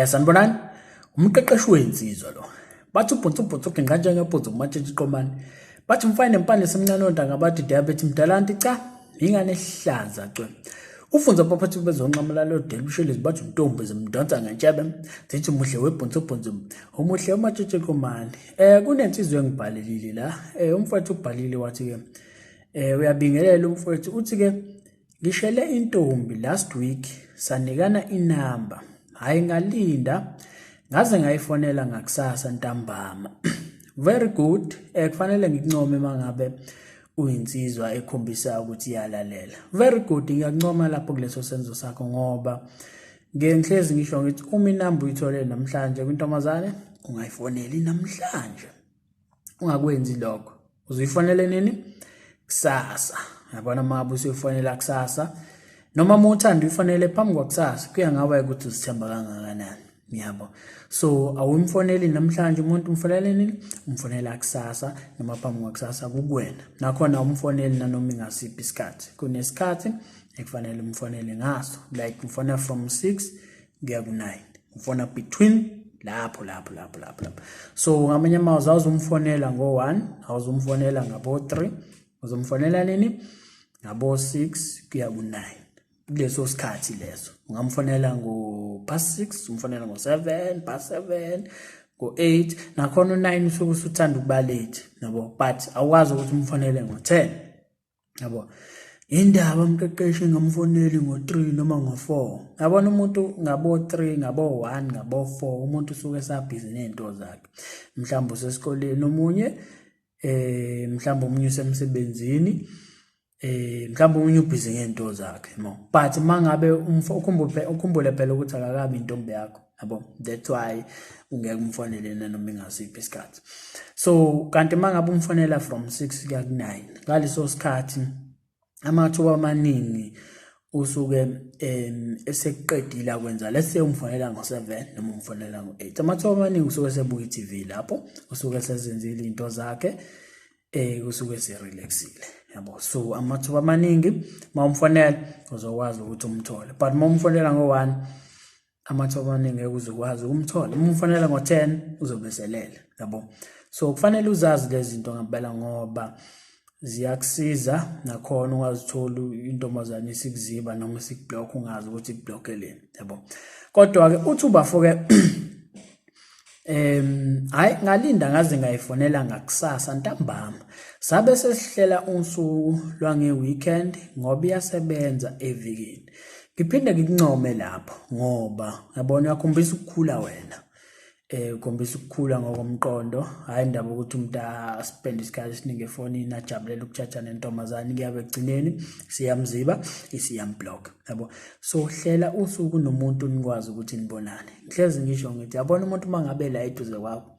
Sanibonani. Umqeqeshi wensizwa lo. Bathi ubhunsu ubhunsu uginqa njengebhunsu umatshitshi qomane. Bathi umfana nempande semncane ontanga bathi diabetes mdalanti cha ingane ehlaza cwe. Ufunza baphathi bezonqamula lo delushelezi bathi untombi zimdonsa ngentshebe zithi muhle webhunsu ubhunsu umuhle umatshitshi qomane. Kunensizwa engibhalelile la. Umfowethu ubhalile wathi ke uyabingelela umfowethu uthi ke ngishele intombi last week sanikana inamba, hhayi ngalinda ngaze ngayifonela ngakusasa ntambama. Very good. Kufanele ngikuncome uma ngabe uyinsizwa ekhombisa ukuthi iyalalela. Very good, ngiyakuncoma lapho kuleso senzo sakho ngoba ngeke ngihlezi ngisho ngithi uma inamba uyithole namhlanje kwintombazane ungayifoneli namhlanje. Ungakwenzi lokho. Uzoyifonele nini? Kusasa. Yabona uma ngabe usuyifonela kusasa noma uma uthanda uyifonele phambi kwakusasa kuya ngawe ukuthi uzithemba kangakanani. Yabo. So awumfoneli namhlanje umuntu umfonele nini? Umfonela kusasa noma phambi kwakusasa kukuwena. Nakhona awumfoneli nanoma ingasiphi isikhathi. Kunesikhathi ekufanele umfonele ngaso. Like umfonela from 6 kuya ku-9. Ufona between lapho lapho lapho lapho lapho. So ngamanye amazwi awuzumfonela ngo-1, awuzumfonela ngabo-3, uzomfonela nini? Ngabo-6 kuya ku-9. Kuleso sikhathi leso. Ungamfonela ngo-past 6, umfonela ngo-7, past 7, ngo-8, nakhona u-9 usuke usuthanda ukuba late, yabo. But awukwazi ukuthi umfonele ngo-10. Yabo. Indaba umqeqeshi ngamfoneli ngo-3 noma ngo-4. Yabona umuntu ngabo-3, ngabo-1, ngabo-4 umuntu usuke esabhizi nezinto zakhe. Mhlawumbe usesikoleni omunye, mhlawumbe omunye usemsebenzini, mhlawumbe omunye ubhizi ngento zakhe mo. But mangabe ukhumbule phela ukuthi akakabi intombi yakho. Yabo, that's why ungeke umfonele nanoma ingasiphi isikhathi. So kanti mangabe umfonela from 6 kuya ku-9 ngaleso sikhathi amathuba amaningi usuke esekuqedile akwenza. Let's say umfonela ngo-7 noma umfonela ngo-8, amathuba amaningi usuke esebuka i-TV lapho, usuke esezenzile izinto zakhe, usuke eserelaxile, yabo. So amathuba amaningi mawumfonela uzokwazi ukuthi umthole, but mawumfonela ngo-1 amathuba amaningi ngeke uzokwazi ukumthola. Uma umfonela ngo-10 uzobe selele, yabo. So kufanele uzazi lezi zinto ngempela ngoba ziyakusiza nakhona ungazitholi intombazane isikuziba noma isikublock ungazi ukuthi ikublokeleni, yabo. Kodwa-ke uthi ubafo-ke hayi ngalinda ngaze ngayifonela ngakusasa ntambama. Sabe sesihlela usuku lwange-weekend ngoba iyasebenza evikini. Ngiphinde ngikuncome lapho ngoba yabona uyakhombisa ukukhula wena. Ukhombisa ukukhula ngokomqondo, hhayi indaba ukuthi umuntu aspende isikhathi esiningi efonini ajabulela ukutshatsha nentombazane kuyabe ekugcineni siyamziba isiyamblock, yabo. So hlela usuku nomuntu nikwazi ukuthi nibonane. Ngihlezi ngisho ngithi yabona umuntu uma ngabe la eduze kwakho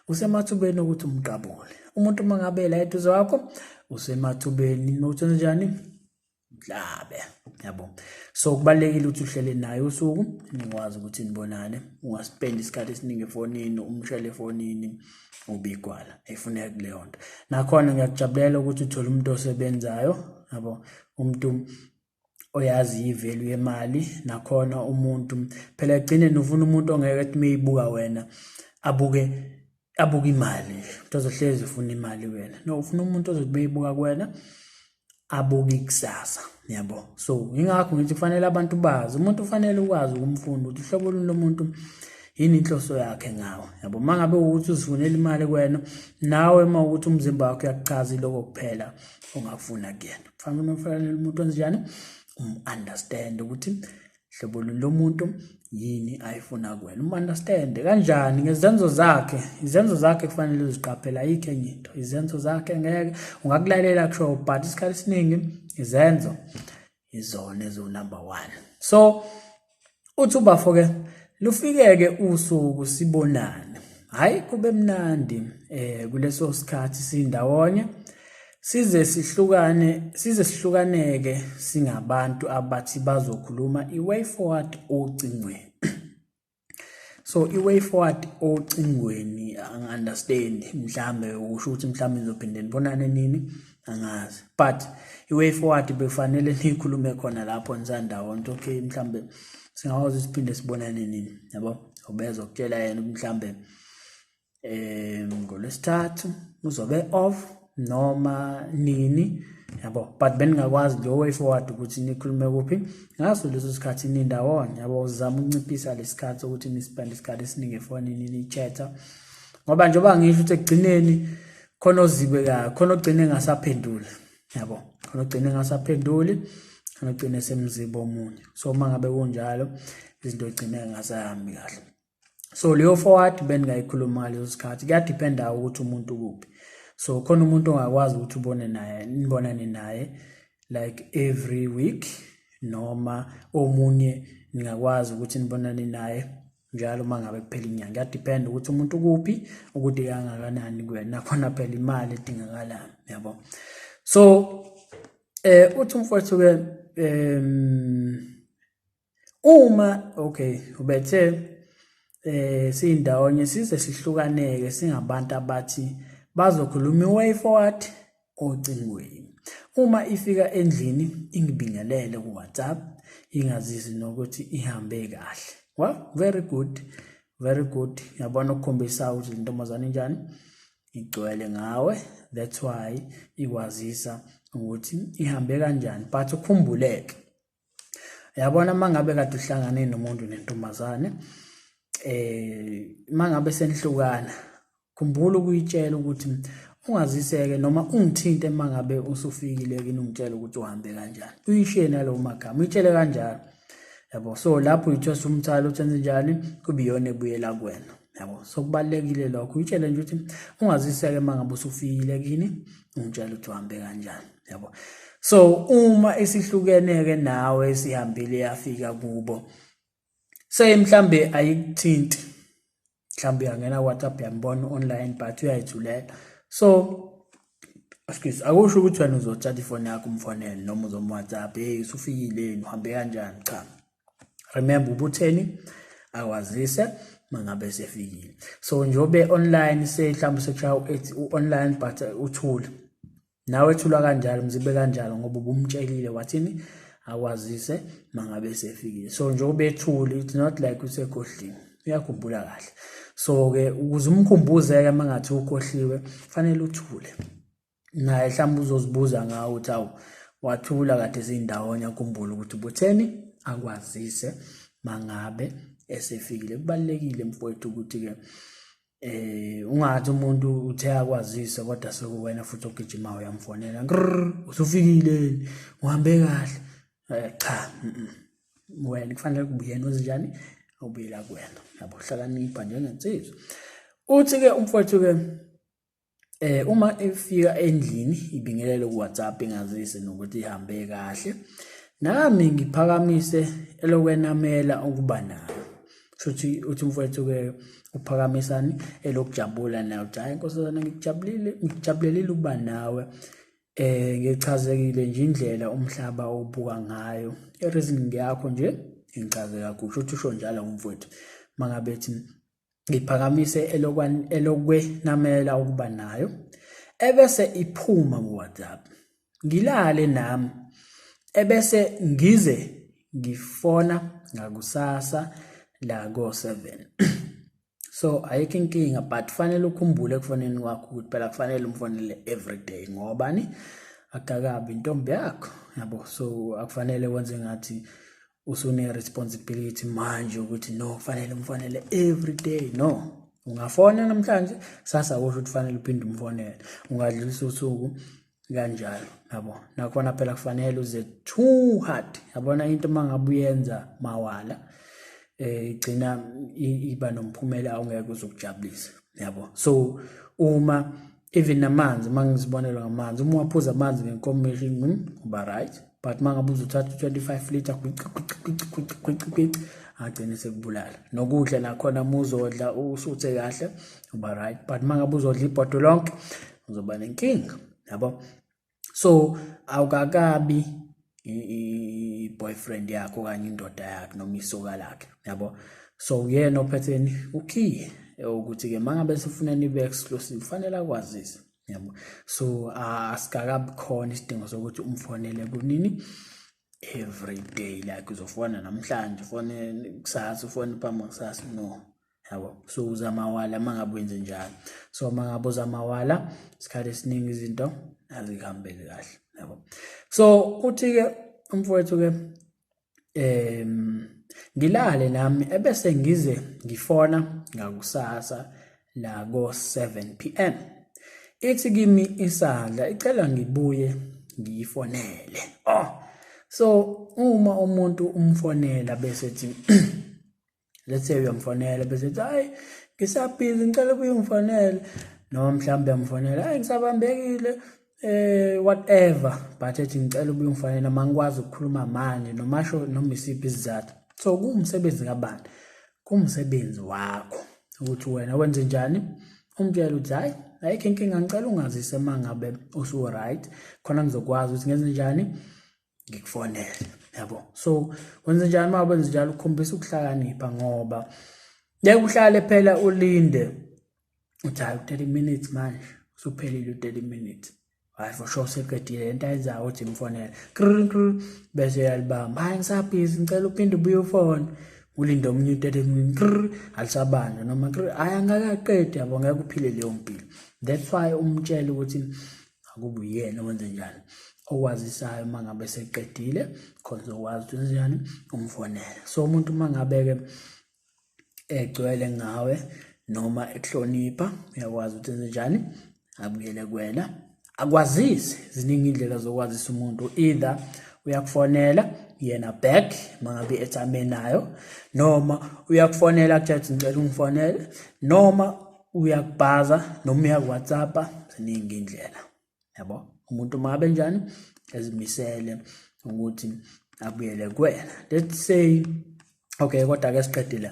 usemathubeni ukuthi umqabule. Umuntu uma ngabe la eduze kwakho usemathubeni nokuthi njani mhlabe, yabo. So kubalulekile ukuthi uhlele naye usuku nikwazi ukuthi nibonane, ungaspendi isikhathi esiningi efonini, umshele efonini ubigwala efuneka kuleyo nto. Nakhona ngiyakujabulela ukuthi uthole umuntu osebenzayo, yabo, umuntu oyazi i-value yemali. Nakhona umuntu phela ekugcineni ufuna umuntu ongeke ethi meyibuka wena abuke imali nje, umuntu ozohlezi ufuna imali wena. No, ufuna umuntu ozothi meyibuka kuwena abuke ikusasa, yabo. So ingakho ngithi kufanele abantu bazi umuntu, ufanele ukwazi ukumfunda ukuthi uhlobo luni lomuntu, yini inhloso yakhe ngawe, yabo. Uma ngabe ukuthi uzifunela imali kuwena, nawe uma ukuthi umzimba wakho uyakuchaza iloko kuphela ongakufuna kuyena. Kufanele ufanele umuntu onjani um-understand ukuthi hlobo luni lomuntu, yini ayifuna kuwena. Um-understand kanjani? Ngezenzo zakhe. Izenzo zakhe kufanele uziqaphele, ayikho enye into. Izenzo zakhe ngeke ungakulalela kusho, but isikhathi esiningi izenzo izona eziwu-number 1. So uthi ubafo-ke lufike-ke usuku sibonane, hhayi kube mnandi kuleso sikhathi sindawonye, size sihlukane, size sihlukaneke singabantu abathi bazokhuluma i-way forward ocingweni. So i-way forward ocingweni angi-understand, mhlambe usho ukuthi mhlambe nizophinde nibonane nini, angazi, but i-way forward bekufanele niyikhulume khona lapho nisandawonye, okay mhlambe singakwazi siphinde sibonane nini, yabo. Ubezokutshela yena mhlambe ngolwesithathu uzobe off noma nini, yabo, but beningakwazi lo way forward ukuthi nikhulume kuphi ngaso leso sikhathi nindawonye, yabo. Uzama ukunciphisa lesikhathi ukuthi nispend isikhathi esiningi efonini ni-chatha, ngoba njengoba ngisho ukuthi ekugcineni khona ozibekayo, khona ogcine engasaphenduli, yabo, khona ogcine engasaphenduli, khona ogcine semziba omunye. So uma ngabe kunjalo, izinto igcine engasahambi kahle. So leyo forward beningayikhuluma ngaleso sikhathi, kuyadiphenda ukuthi umuntu kuphi. So khona umuntu ongakwazi ukuthi ubone naye, nibonane naye like every week, noma omunye ningakwazi ukuthi nibonane naye njalo uma ngabe kuphela inyanga. Kuyadiphenda ukuthi umuntu kuphi, ukuthi kangakanani kuwena, nakhona phela imali edingakalayo, yabo. So uthi umfowethu ke uma okay ubethe sindawonye size sihlukaneke, singabantu abathi bazokhuluma i-way forward ocingweni. Uma ifika endlini ingibingelele ku-WhatsApp, ingazisi nokuthi ihambe kahle. Well, very good, very good. Yabona, ukukhombisa ukuthi intombazane injani, igcwele ngawe, that's why ikwazisa ukuthi ihambe kanjani. But ukhumbuleke, yabona, uma ngabe kade uhlangane nomuntu nentombazane, mangabe senihlukana, khumbula ukuyitshela ukuthi ungaziseke noma ungithinte uma ngabe usufikile kini, ungitshele ukuthi uhambe kanjani, uyishiye nalowo magama, uyitshele kanjalo, yabo. So lapho uyithwesa umthwalo uthi enze njani, kube iyona ebuyela kuwena, yabo. So kubalulekile lokho, uyitshele nje ukuthi ungaziseke uma ngabe usufikile kini, ungitshele ukuthi uhambe kanjani, yabo. So uma esihlukene-ke nawe, sihambile yafika kubo, say mhlambe ayikuthinti, mhlawumbe uyangena ku-WhatsApp, uyambona online, but uyayithulela. So excuse, akusho ukuthi wena uzothatha ifoni yakho umfonele noma uzom-WhatsApp, "Hey, usufikile yini? Uhambe kanjani?" Cha, remember ubutheni? Akwazise mangabe sefikile. So njengobe online, say mhlawumbe sekushaya u-8 u-online, but uthule nawe, ethulwa kanjalo, mzibe kanjalo, ngoba ubumtshelile wathini? Akwazise mangabe sefikile. So njengoba ethule, it's not like usekhohliwe, uyakhumbula kahle. So-ke ukuze umkhumbuze-ke uma ngathi ukhohliwe, fanele uthule naye. Mhlawumbe uzozibuza ngawo ukuthi, "Awu, wathula kade siyindawonye." Akhumbule ukuthi ubutheni? Akwazise mangabe esefikile. Kubalulekile, mfowethu, ukuthi-ke ungathi umuntu uthe akwazise, kodwa sekuwena futhi ogijimayo uyamfonela, "Grrr, usufikile? Uhambe kahle?" Cha, wena kufanele kube uyena ozinjani, ubuyela kuwena, yabo. Hlakanipha njengensizwa. Uthi-ke umfowethu-ke uma efika endlini ibingelele ku-WhatsApp, ingazise nokuthi ihambe kahle, nami ngiphakamise elokwenamela ukuba nayo. Shuthi uthi umfowethu-ke uphakamisani elokujabula nayo, uthi, "Hayi nkosazana, ngikujabulile, ngikujabulelile ukuba nawe. Ngichazekile nje indlela umhlaba obuka ngayo, i-reasoning yakho nje ingichaze kakhulu." Shuthi usho njalo umfowethu mangabe ethi ngiphakamise elokwenamela ukuba nayo, ebese iphuma ku-WhatsApp, ngilale nami, ebese ngize ngifona ngakusasa la ko-7. So ayikho inkinga, but fanele ukhumbule ekufoneni kwakho ukuthi phela kufanele umfonele every day, ngobani? Akakabi intombi yakho, yabo. So akufanele wenze ngathi usune-responsibility manje ukuthi no, kufanele umfonele every day. No, ungafona namhlanje, kusasa kusho ukuthi kufanele uphinde umfonele, ungadlulisa usuku kanjalo, yabo. Nakhona phela kufanele uze too hard, yabona, into uma ngabe uyenza mawala igcina iba nomphumela awungeke uzokujabulisa, yabo. So uma even namanzi, uma ngizibonela ngamanzi, uma waphuza amanzi ngenkomishi, uba right, but uma ngabe uzothatha u-25 liter, gwici gwici gwici gwici gwici gwici, agcine sekubulala. Nokudla nakhona, uma uzodla usuthe kahle, uba right, but uma ngabe uzodla ibhodo lonke, uzoba nenkinga, yabo. So awukakabi i-boyfriend yakho okanye indoda yakhe noma isoka lakhe, yabo. So uyena ophetheni ukhiye ukuthi-ke uma ngabe sifuna nibe exclusive, kufanele akwazise, yabo. So asikakabi khona isidingo sokuthi umfonele kunini, every day, like uzofona namhlanje, ufone kusasa, ufone phambi kusasa, no. Yabo, so uzamawala uma ngabe wenze njalo. So uma ngabe uzamawala, isikhathi esiningi izinto azikuhambeli kahle, yabo. So uthi-ke umfowethu-ke ngilale nami ebese ngize ngifona ngakusasa la ko 7 pm. Ithi kimi isandla icela ngibuye ngiyifonele. Oh, so uma umuntu umfonela bese ethi, let's say uyamfonela bese ethi, hayi, ngisabhizi, ngicela ubuye ungifonele, noma mhlawumbe uyamfonela, hayi, ngisabambekile, whatever, but ethi ngicela ubuye ungifonele noma ngikwazi ukukhuluma manje, noma asho noma isiphi isizathu. So kuwumsebenzi kabani? Kuwumsebenzi wakho ukuthi wena wenze njani, umtshele ukuthi hayi, ayikho inkinga, ngicela ungazise uma ngabe usu-right, khona ngizokwazi ukuthi ngenze njani, ngikufonele, yabo. So wenze njani uma wenze njalo? Ukukhombisa ukuhlakanipha, ngoba ngeke uhlale phela ulinde uthi hayi, u-30 minutes manje usuphelile, u-30 minutes, hayi, for sure useqedile lento ayenzayo, uthi imfonele, krr krr, bese uyalibamba, hayi, ngisabhizi, ngicela uphinde ubuye ufone. Ulinde omunye u-30 minutes, krr, alisabanjwa, noma krr, hayi, angakaqedi, yabo. Ngeke uphile leyo mpilo. That's why umtshele ukuthi akube uyena owenze njani, okwazisayo uma ngabe seqedile, khona uzokwazi ukuthi wenze njani, umfonele. So umuntu uma ngabe-ke egcwele ngawe noma ekuhlonipha, uyakwazi ukuthi enze njani, abuyele kuwena, akwazise. Ziningi indlela zokwazisa umuntu. Either uyakufonela yena back mangabe i-airtime enayo, noma uyakufonela akutshela ukuthi ngicela ungifonele, noma uyakubhaza, noma uyaku-WhatsApp. Ziningi indlela, yabo. Umuntu uma ngabe njani ezimisele ukuthi abuyele kuwena, let's say, okay, kodwa ke siqedile.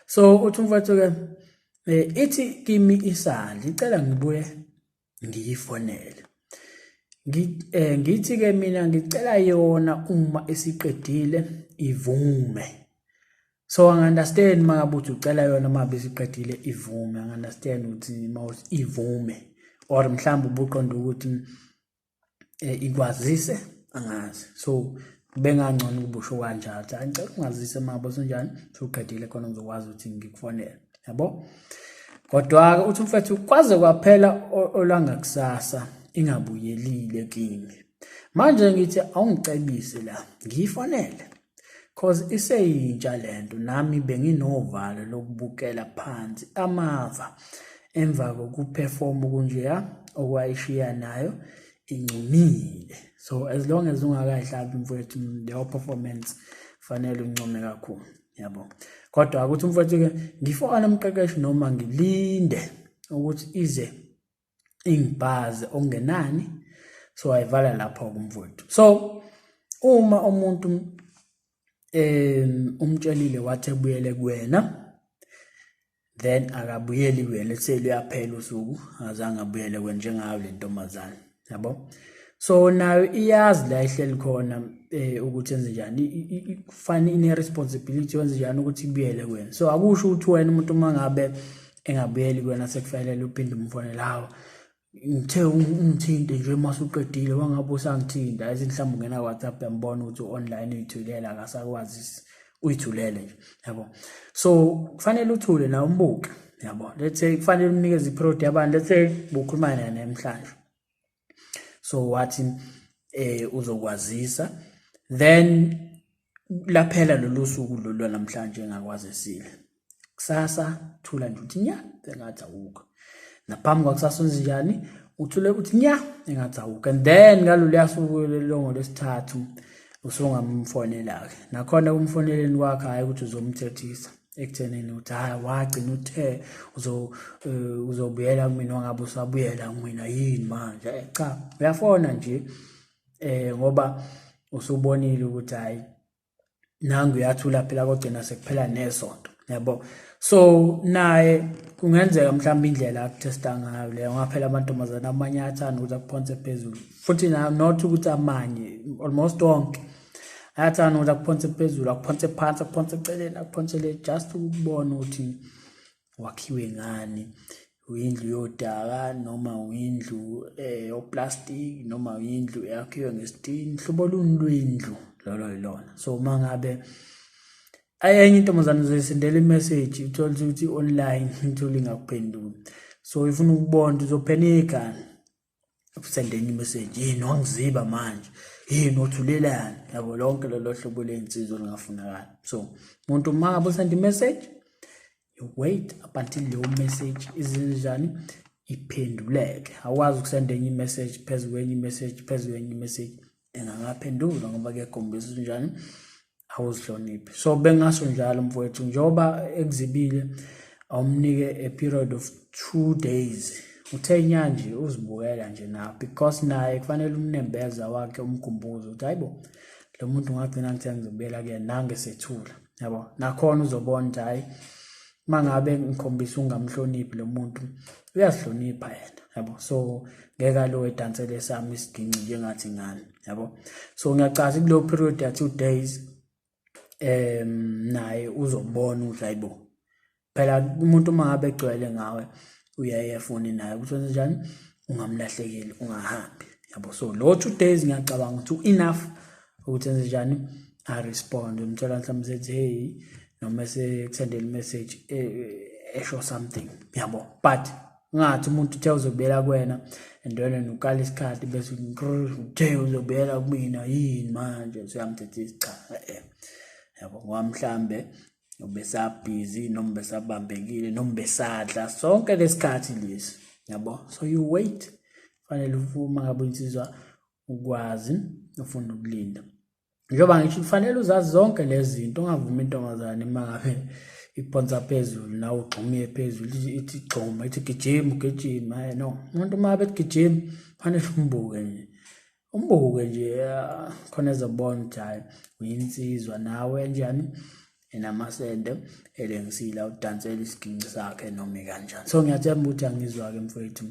So uthi umfowethu ke, ithi kimi isandla icela ngibuye ngiyifonele. Ngithi ke mina ngicela yona uma isiqedile ivume. So angi-understand uma ngabe uthi ucela yona uma ngabe isiqedile ivume. Angi-understand ukuthi uma uthi ivume, or mhlawumbe ubuqonda ukuthi ikwazise, angazi. So bengangcono ukuba usho kanjalo ukuthi ngicela ungazise uma ngabe usunjani, usuqedile, khona ngizokwazi ukuthi ngikufonele, yabo. Kodwa-ke uthi umfethu kwaze kwaphela olwangakusasa ingabuyelile kimi. Manje ngithi awungicebise la, ngiyifonele, cause iseyintsha lento, nami benginovalo lokubukela phansi amava emva kokuperform kunjeya okwayishiya nayo incumile. So as long as ungakayihlabi, mfowethu, leyo performance fanele uncome kakhulu, yabo. Kodwa ukuthi umfowethu-ke, ngifone umqeqeshi noma ngilinde ukuthi ize ingibhaze okungenani? So ayivala lapho-ke umfowethu. So uma umuntu umtshelile wathi ebuyele kuwena, then akabuyeli kuwena, let's say luyaphela usuku azange abuyele kuwena, njengayo le ntombazane, yabo. So nayo iyazi la ihleli khona ukuthi enze njani, kufanele ine-responsibility wenze njani ukuthi ibuyele kuwena. So akusho ukuthi wena umuntu uma ngabe engabuyeli kuwena sekufanele uphinde umfonele, hawu, ngithe ungithinte nje uma usuqedile, wangabe usangithinta. Yazi mhlawumbe ungena ku-WhatsApp, uyambona ukuthi u-online, uyithulela, akasakwazi, uyithulele nje, yabo. So kufanele uthule nawe, umbuke, yabo. Let's say kufanele umnikeze i-product yabantu, let's say bukhuluma naye namhlanje, so wathi uzokwazisa, then laphela lolu suku lolu namhlanje engakwazisile, kusasa thula nje, uthi nya engathi awukho. Naphambi kwakusasa wenze njani? Uthule, uthi nya engathi awukho. And then ngaloluya suku lelo ngolwesithathu usungamfonela-ke. Nakhona kumfoneleni kwakhe, hhayi ukuthi uzomthethisa ekuthenini ukuthi hhayi, wagcina uthe uzobuyela kumina, wangabe usabuyela kumina yini manje? Cha, uyafona nje ngoba usubonile ukuthi hhayi, nangu uyathula phela, kogcina sekuphela nesonto, yabo. So naye kungenzeka mhlawumbe indlela akuthesta ngayo leyo, ngoba phela amantombazane amanye ayathanda ukuthi akuphonse phezulu, futhi not ukuthi amanye, almost wonke ayathanda ukuthi akuphonse phezulu, akuphonse phansi, akuphonse eceleni, akuphonse le, just ukubona ukuthi wakhiwe ngani, uyindlu yodaka noma uyindlu yoplastic noma uyindlu eyakhiwe ngesitini, hlobo luni lwendlu lolo yilona. So uma ngabe Enye intombazane uzoyisendela imeseji uthole ukuthi i-online, uthole ingakuphenduli. So ifuna ukubona uzophenika, usende enye imeseji, yini wangiziba manje, yini uthulelani, yabo. Lonke lolo hlobo ley'nsizwa olungafunakali. So umuntu uma ngabe usenda imeseji, you wait up until leyo message izinjani iphenduleke. Awukwazi ukusenda enye imessage phezu kwenye imessage phezu kwenye imessage engakaphendulwa, ngoba kuyakhombisa ukuthi njani awuzihloniphi. So bengasho njalo mfowethu, njengoba ekuzibile, awumnike a period of 2 days, uthe nya nje uzibukela nje na, because naye kufanele umnembeza wakhe umkhumbuze ukuthi hayibo, lo muntu ngagcina ngithe ngizobuyela kuyena nange sethula, yabo. Nakhona uzobona ukuthi hhayi, uma ngabe ngikhombisa ungamhloniphi lo muntu, uyazihlonipha yena, yabo. So ngeke alo edansele sami isiginci njengathi ngani, yabo. So ngiyacaza kuleyo period ya 2 days naye uzobona ukuthi hayibo, phela umuntu uma ngabe egcwele ngawe uyaye efune naye ukuthi wenze njani ungamlahlekeli, ungahambi, yabo. So lo 2 days ngiyacabanga ukuthi enough ukuthi enze njani, a-respond. Umthola mhlawumbe sethi hey, noma esekusendela imessage esho something, yabo. But ngathi umuntu uthe uzobuyela kuwena and wena ukala isikhathi bese uthe uzobuyela kumina yini manje, usuyamthethisa. Cha, yabo, ngoba mhlambe ubesabhizi noma besabambekile noma besadla sonke lesikhathi lesi, yabo. So you wait, fanele uma ngabe insizwa ukwazi ufunda ukulinda. Njengoba ngisho, kufanele uzazi zonke lezi zinto, ungavumi intombazane uma ngabe ikuphonsa phezulu nawe ugxumiye phezulu, ithi gxuma, ithi gijima, ugijima. Hayi no, umuntu uma ngabe ethi gijima fanele umbuke nje, umbuke nje, khona ezobona ukuthi hhayi, uyinsizwa nawe njani enamasende elengisile, awudansela isiginci sakhe noma ikanjani. So ngiyathemba ukuthi angizwa-ke mfowethu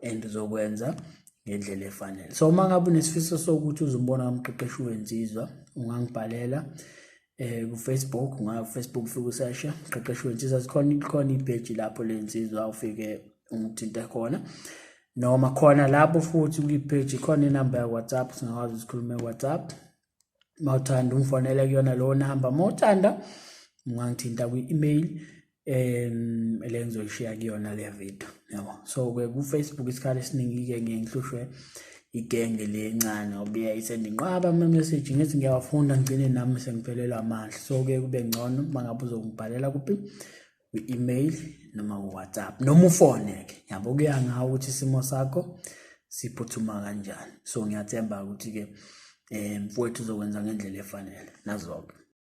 and uzokwenza ngendlela efanele. So uma ngabe unesifiso sokuthi uzombona kamqeqeshi wensizwa, ungangibhalela ku-Facebook. Ungaya ku-Facebook, ufike useshe mqeqeshi wensizwa, zikhona, khona ipage lapho lensizwa, ufike ungithinte khona, noma khona lapho futhi kwi-page khona inamba ya-WhatsApp, singakwazi sikhulume ku-WhatsApp. Mawuthanda ungifonele kuyona leyo namba, mawuthanda ungangithinta kwi-email le ngizoyishiya kuyona le video, yabo. So ke ku-Facebook isikhathi esiningi-ke ngiye ngihlushwe igenge le encane ngoba iyayisenda inqwaba ama-message, ngithi ngiyawafunda ngigcine nami sengiphelelwa amandla. So ke kube ngcono uma ngabe uzongibhalela kuphi, kwi-email noma ku-WhatsApp noma ufone-ke, yabo. Kuya ngawo ukuthi isimo sakho siphuthuma kanjani. So ngiyathemba ukuthi-ke mfowethu uzokwenza ngendlela efanele. Nazo-ke.